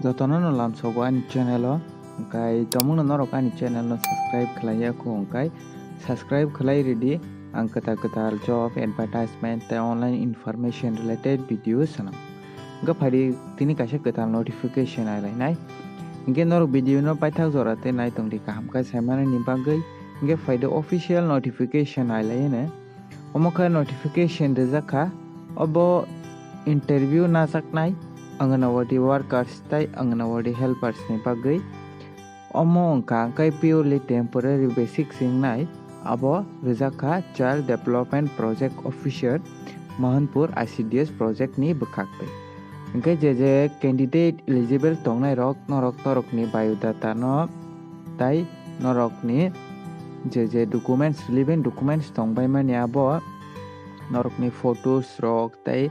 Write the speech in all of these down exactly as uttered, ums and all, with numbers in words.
Jotono no lamsogo ani channel o, hwnkhe tomungno norok ani channel no subscribe khlaiya kho hwnkhe subscribe khlai ridi, ang kwtal kwtal job, advertisement tei online information related video swnam. Hwnkhe phaidi tini kaisa kwtal notification ailainai. Hwnkhe norok video no paithak jora tei naitongdi kaham khe saimanani bagwi, hwnkhe phaidi official notification ailaiya ne. Omo khe notification rijak kha, obo interview najaknai Anganwadi workers tei Anganwadi helpers ni bagwi. Omo wngkha khe purely temporary basic se wngnai, abo rijak kha Child Development Project Officer, Mohanpur I C D S project ni bwkhak twi. Hwnkhe je je candidate eligible tongnai rok, norok norokni biodata no tai norokni je je documents, relevant documents tongbaimani abo norokni photos rok tei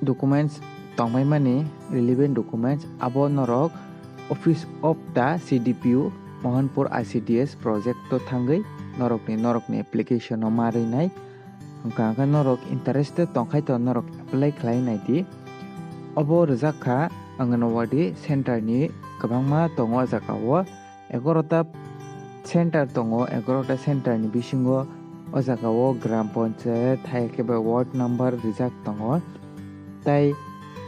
documents tongbaimani, relevant documents abo norok Office of the C D P O Mohanpur I C D S project o thangwi norokni, norokni application o ma rwnai. Hwnkha hwnkhe norok interested tongkhai to norok apply khlai naidi. Obo rijak kha Anganwadi center ni kwbangma tongo o jaga o. Egarota center tongo, egarota center ni bisingo o jaga o gram panchayat hai khe bai ward number rijak tongo. Tai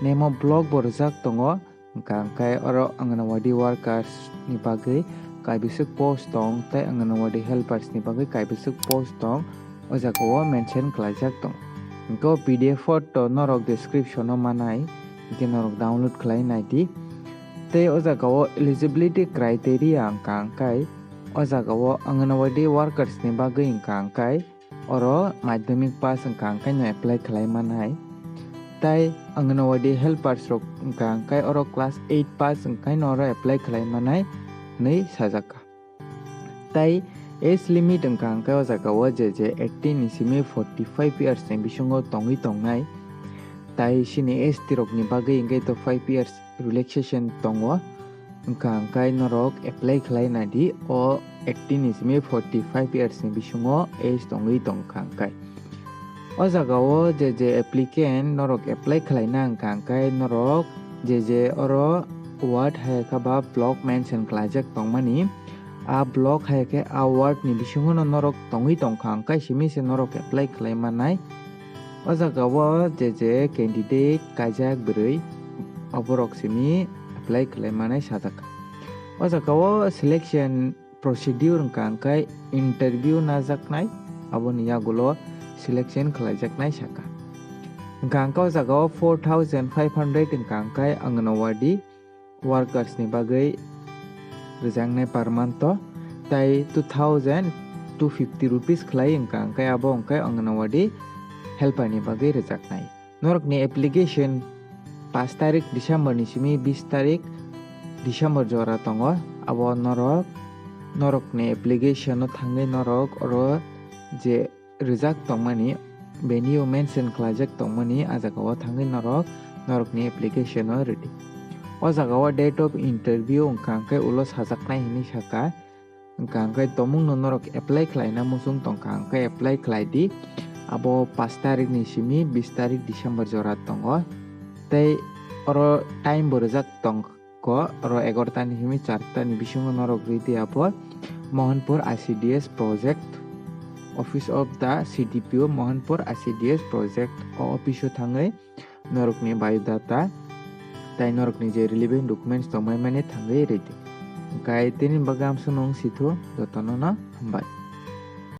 nemo block bo rijak tongo. Hwnkha hwnkhe oro Anganwadi workers ni bagwi kaibiswk post tong tei Anganwadi helpers ni bagwi kaibiswk post tong, o jaga o mention khlaijak tong. Hwnkhe o P D F photo norok description o manai, hwnkhe norok download khlai naidi. Tei o jaga o eligibility criteria hwnkha hwnkhe o jaga o Anganwadi workers ni bagwi hwnkha hwnkhe oro madhyamik pass wngkha hwnkhe no apply khlai manai. Tai Anganwadi helpers rok wngkha hwnkhe oro class eight pass wngkhe no oro apply khlai manai hwnwi sajak kha. Tai age limit wngkha hwnkhe o jaga o je je eighteen ni simi forty five years ni bisingo tongwi tongnai. Tai chini S T rok ni bagwi hwnkhe to five years relaxation tongo. Wngkha hwnkhe norok apply khlai naidi o eighteen ni simi forty five years ni bisingo age tongwi tongkha hwnkhe. O jaga o je je applicant norok apply khlaina wngkha hwnkhe norok je je oro ward hai khe ba block mention khlaijak tongmani, a block hai khe a ward ni bisingo no norok tongwi tongkha hwnkhe simi se norok apply khlai manai. O jaga o je je candidate kaijak bwrwi, oborok simi apply khlai manai sajak kha. O jaga o selection procedure wngkha hwnkhe interview najaknai, aboni yagulo selection khlaijaknai sakha. Hwnkha hwnkhe o jaga o four thousand five hundred wngkha hwnkhe Anganwadi workers ni bagwi rwjaknai per month o, tai two thousand two fifty rupees khlai wngkha hwnkhe abo hwnkhe Anganwadi helper ni bagwi rwjaknai. Norokni application pash tarik December ni simi bis tarik December jora tongo. Abo norok, norokni application o thangwi norok oro je rwjak tongmani, venue mention khlaijak tongmani, a jaga o thangwi norok norokni application o rwdi. O jaga o date of interview wngkha hwnkhe ulo sajaknai hinwi sakha. Wngkha hwnkhe tomungno norok apply khlaina muchung tongkha hwnkhe apply khlai di. Abo pash tarik ni simi bis tarik December jora tongo. Tei oro time bo rwjak tongkha, oro egarota ni simi charta ni bisingo norok rwdi abo Mohanpur I C D S project, Office of the C D P O Mohanpur I C D S project o office o thangwi norokni biodata tai norokni je relevant documents tongmani thangwi rwdi. Hwnkhe tini bagwi amsonong sithu, jotono no hambai.